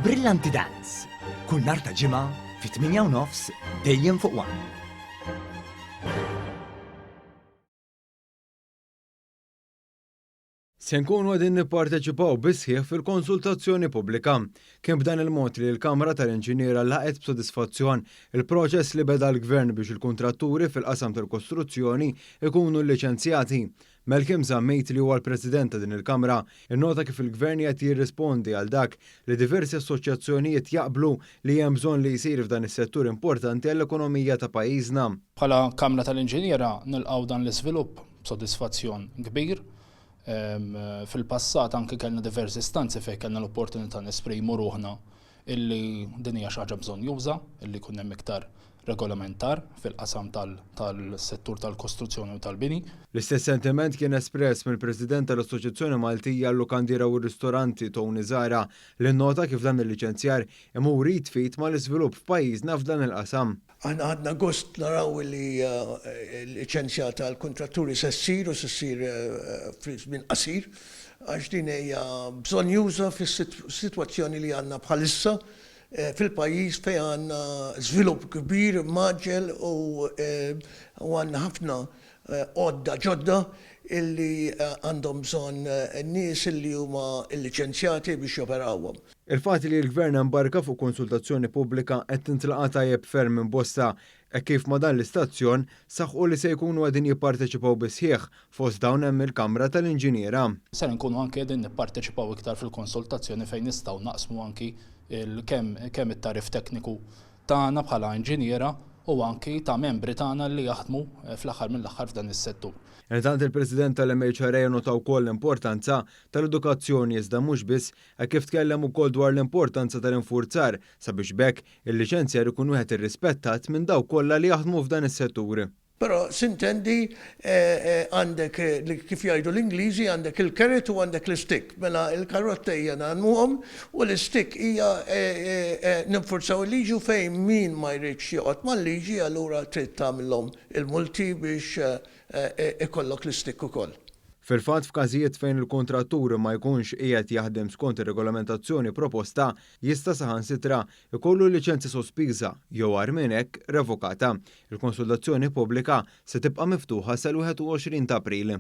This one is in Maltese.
Brillanti Dance, kull nhar ta' Ġimgħa fit-8 u nofs dejjem fuq One. Se nkunu qegħdin nipparteċipaw bis-sħiħ fil-konsultazzjoni pubblika. Kien b'dan il-mod li l-Kamra tal-Inġiniera laqgħet b'sodisfazzjon il-proċess li beda l-Gvern biex il-kuntratturi fil-qasam tal-kostruzzjoni jkunu lliċenzjati. Malcolm Zammit li huwa l-President ta' din il-Kamra innota kif il-Gvern qiegħed jirrispondi għal dak li diversi assoċjazzjonijiet jaqblu li hemm bżonn li jsir f'dan is-settur importanti għall-ekonomija ta' pajjiżna. Bħala Kamra tal-Inġiniera nilqgħu dan l-iżvilupp b'sodisfazzjon kbir. Fil-passat anki kellna diversi istanzi fejn kellna l-opportunità nesprimu ruħna illi din hija xi ħaġa bżonnjuża, illi jkun hemm iktar regolamentar fil-qasam tal-settur tal-kostruzzjoni u tal-bini. L-istess sentiment kien espress mill-President tal-Assoċjazzjoni Maltija għal-Lukandiera u r-Ristoranti Tony Zahra li nnota kif dan il-liċenzjar imur id f'id mal-iżvilupp f'pajjiżna f'dan il-qasam. Aħna ħadna gost naraw li l-liċenzja tal-kuntratturi se ssir u se ssir fi żmien qasir għax din hija bżonnjuża fis-sitwazzjoni li għandna bħalissa fil-pajjiż fejn għandna żvilupp kbir mgħaġġel u għandna ħafna għodda ġodda illi għandhom bżonn nies illi huma lliċenzjati biex joperawhom. Il-fatt li l-Gvern embarka fuq konsultazzjoni pubblika qed tintlaqa' tajjeb ferm minn bosta hekk kif ma' dan l-istazzjon saħqu li se jkunu qegħdin jipparteċipaw bis-sħiħ, fost dawn hemm il-Kamra tal-Inġiniera. Ser inkunu anki qegħdin nipparteċipaw iktar fil-konsultazzjoni fejn nistgħu naqsmu anki kemm kemm it-tagħrif tekniku tagħna bħala inġiniera u anki ta' membri tagħna li jaħdmu fl-aħħar mill-aħħar f'dan is-settur. Intant il-President tal-MHRA nota wkoll l-importanza tal-edukazzjoni iżda mhux biss hekk kif tkellem ukoll dwar l-importanza tal-infurzar sabiex b'hekk il-liċenzjar ikun wieħed irrispettat minn dawk kollha li jaħdmu f'dan is-settur. Però sintendi għandek kif jgħidu l-Ingliżi għandek il-carrot u għandek l-istick. Mela l-karotta hija ngħallmuhom u l-istick hija ninfurzaw il-liġi u fejn min ma jridx joqgħod mal-liġi allura trid tagħmilhom il-multi biex ikollok l-istick ukoll. Fil-fatt f'każijiet fejn il-kuntrattur ma jkunx qiegħed jaħdem skont ir-regolamentazzjoni proposta jista' saħansitra jkollu l-liċenzja sospiża jew agħar minn hekk revokata. Il-konsultazzjoni pubblika se tibqa' miftuħa sal-21 ta' April.